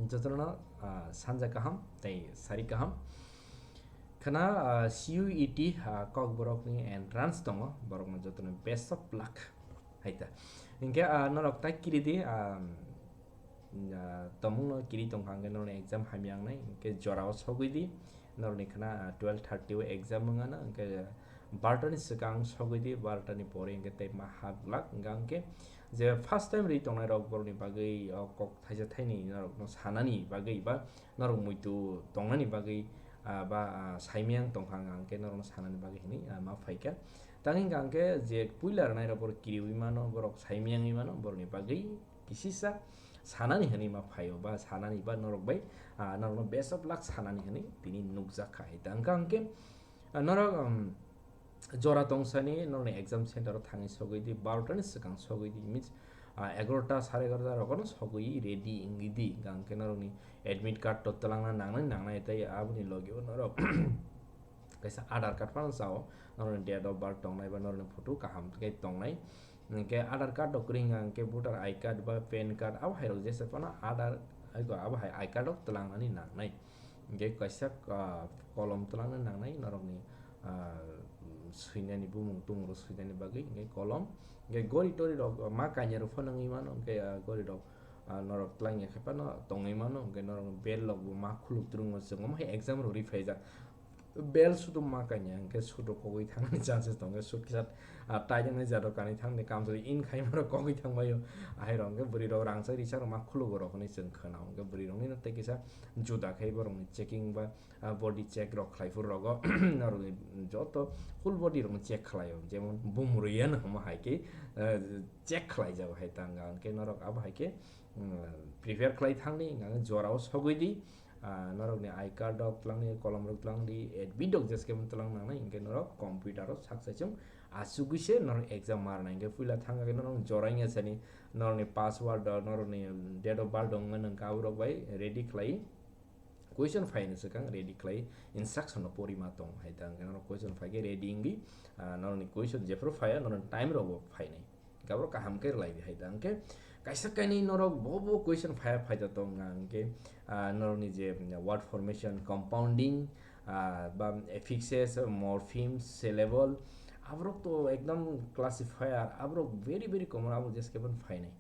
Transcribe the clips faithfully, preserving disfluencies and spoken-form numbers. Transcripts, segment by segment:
Jotono, ah, sanja kaham tei sari kaham. Khana, ah, C U E T, ah, Kokborokni entrance tongo, borokno jotono best of luck hai ta. Hinkhe, ah, norok tai kiri di, ah, ah, tomungno kiri tongkha hinkhe norokni exam hamya wngnai, hinkhe jorao sogwi di, norokni khana, ah, twelve thirty o exam wngano, hinkhe barotani swkang sogwi di, barotani pore hinkhe tei ma hap glak wngkha hinkhe je first time ri tongnai rok borokni bagwi o kok thaisa thaini norokno sanani bagwi ba norok muitu tongnani bagwi, ah, ba, ah, saimiyang tongkha ang, ang khe norokno sanani bagwi hinwi, ah, ma phaikha. Tang hingkha ang khe je puila rwnairok borok kiriui mano, borok saimiyangwi mano, borokni bagwi kisisa sanani hinwi ma phaio ba sanani ba norok bai, ah, norokno best of luck sanani hinwi tini nukjak kha. Hai tang kha ang khe, ah, norok, um, jora tongsani norokni exam center o thangwi sogwi di, barotani swkang sogwi di, means, ah, egarota, sare egarota rogono sogwi ready wngwi di, hingkha ang khe norokni admit card to twlangna nangnai nangnai tei aboni logi o norok kaisa Aadhaar card phano chao, norokni date of birth tongnai ba norokni photo kaham khe tongnai, hinkhe Aadhaar card rok kwrwi hingkha ang khe voter I card ba pan card abo hai rok jesa phano Aadhaar, abo hai I card rok twlangnani nangnai. Hinkhe kaisa, ah, kolom twlangna nangnai norokni, ah, swinani bumung tumung rok swinani bagwi, hinkhe kolom, hinkhe gori tori rok ma kanya rok phano wngwi mano, hinkhe, ah, gori rok, ah, norok twlangya khe phano tongwi mano, hinkhe norok bel rok bo ma khuluk twrwngmo chwng omo hai exam rok ri phaijak. Bel sudo ma kanya hinkhe sudo kogwi thangnani chances tongo, sut kisa, ah, tai wngnai jado kanwi thangni kamchwlwi in khaima rok kogwi thangbaio, ahai rok hinkhe bwrwi rok rangchak richak rok ma khulugo rok hinwi chwng khwnao, hinkhe bwrwi rokni no tei kisa juda khai borokni checking ba, ah, body check rok khlai phuru rogo norokni joto full body rokno check khlaio, jemon bumrwi ano hwnma hai khe, ah, check khlai jago hai tang ang khe norok abo hai khe, mm, prepare khlai thangni ang jorao sogwi di, ah, norokni I card rok twlangni, kolom rok twlangdi, admit rok jeskhe twlang nangnai hinkhe norok computer o sak saichung achugwi se norok exam marnai hinkhe puila thang khe norok joraini sani norokni password rok, norokni date of birth rok wngmani hwnkhe aborok bai ready khlai. Question phaini swkang ready khlai instruction no pori ma tong hai ta hwnkhe norok question phaikhe ready wngwi, ah, norokni question jephru phaiya norokni time rogo phainai. Hinkhe aborok kaham khe rwlai di hai ta hwnkhe kaisa kainwi norok bo bo question phaiya phai ta tong hwnkhe, ah, norokni je word formation, compounding, ah, ba affixes, morphemes, syllable, aborok to ekdom classifier, aborok very very common, aborok jeskhe phano phainai.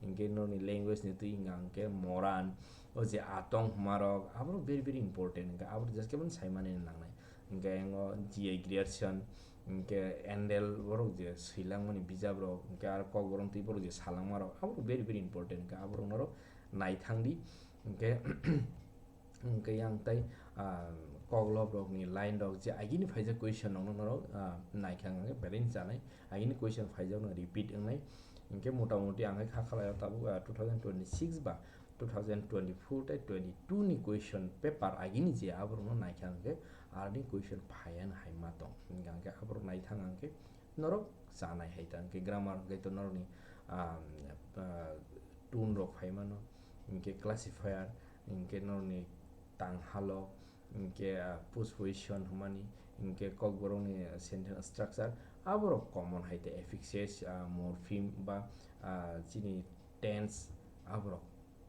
Hinkhe norokni language ni twi hwnka hinkhe moran, o je atong hwnmarok, aborok very very important, hinkhe aborok jeskhe phano saimani nangnai. Hinkhe ang o G I Grierson, hinkhe Handel borok je swilangmani bijabrok, hinkhe aro Kokborok twi borok je salangmarok, aborok very very important, hinkhe aborok norok naithang di. Hinkhe Hwnkhe yang tei, ah, koklob rokni line rok je agini phaijak question rokno norok, ah, naikha hwnkhe belai chanai. Agini question phaijakno repeat wngnai. Hwnkhe mota moti ang kha khalai o tabuk, ah, two thousand twenty-six ba two thousand twenty-four tei twenty-two ni question paper agini je aborokno naikha hwnkhe aroni question phaiya hai ma tong. Hwnkhe aborok naithang hwnkhe norok chanai hai ta hwnkhe grammar hwnkhe to norokni, ah, ah, tune rok phai mano, hwnkhe classifier, hwnkhe norokni tang halok, hwnkhe, ah, postposition hwnmani, hwnkhe kokborokni sentence structure, aborok common hai ta affixes, ah, morpheme ba, ah, chini tense aborok.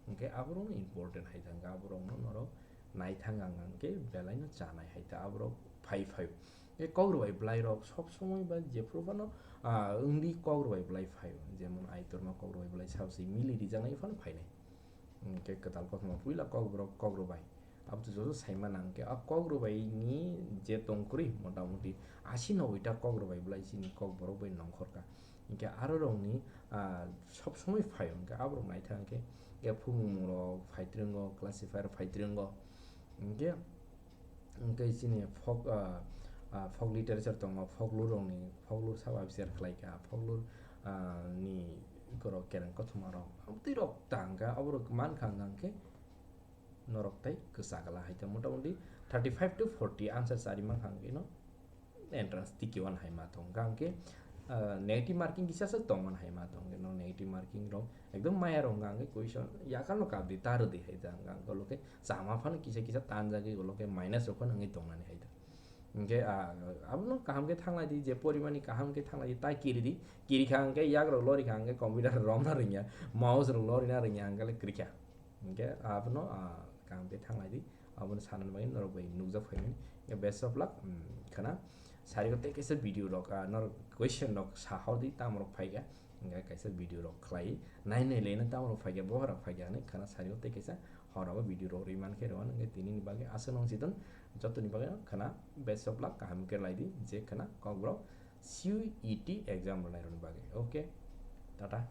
Hwnkhe aborokno important hai ta hwnkhe aborokno norok naithang ang hwnkhe belaino chanai hai ta aborok phai phaio. Hwnkhe kokrwbai bwlairok sob somoi ba jephru phano, ah, wngdi kokrwbai bwlai phaio. Jemon Aitorma kokrwbai bwlai saosi mili rijaknai phano phainai. Hwnkhe kwtal kothoma puila kokborok kokrwbai. Abo to joto saimana hwnkhe a kokrwbaini je tongkwrwi motamoti asi noboi ta kokrwbai bwlai chini kokborok bai nongkhorkha. Hwnkhe aro rokni, ah, sob somoi phaio hwnkhe aborok naithang khe, khe phunukmungrok phaitrwngo, classifier phaitrwngo. Hwnkhe, hwnkhe chini folk, ah, ah, folk literature tongo, folklore rokni, folklore sabo abichar khlaikha, folklore, ah, ni borok kereng kothomarok. Amtwi rok ta hwnkhe aborok mankha hwnkhe norok tei kwchagla hai ta motamoti thirty five to forty answer chari mankha hwnkhe no entrance tiki one hai ma tong hwnkhe, ah, negative marking kisa se tongmani hai ma tong hwnkhe no negative marking rok ekdom maya rok hwnkhe question yakal no kap di ta rwdi hai ta hwnkhe ulo khe chama phano kisa kisa tanjagwi ulo khe minus rok phano wngwi tongnani hai ta hwnkhe, ah, abono kaham khe thanglai di je porimani kaham khe thanglai di tai kiri di kiri kha hwnkhe yak rok lori kha hwnkhe computer romna rwngya mouse rok lorina rwngya hwnkhe le kwrwi kha. Hingke abono kaham khe thanglai di, abono sanani bagwi norok bai nukjak phaimani. Hingke best of luck khana. Sarigo tei kaisa video rok norok question rok sahor di, tamorok phaikha. Hingke kaisa video rok khlai nai nai leno tamorok phaikha, bohrok phaikha hinwi khana sarigo tei kaisa horogo video rok rwi mankhe rw hingke tinini bagwi aswk nung chidon jotoni bagwi khana best of luck kaham khe lai di je khana kokborok C U E T exam rwnairokni bagwi. Okay, tata.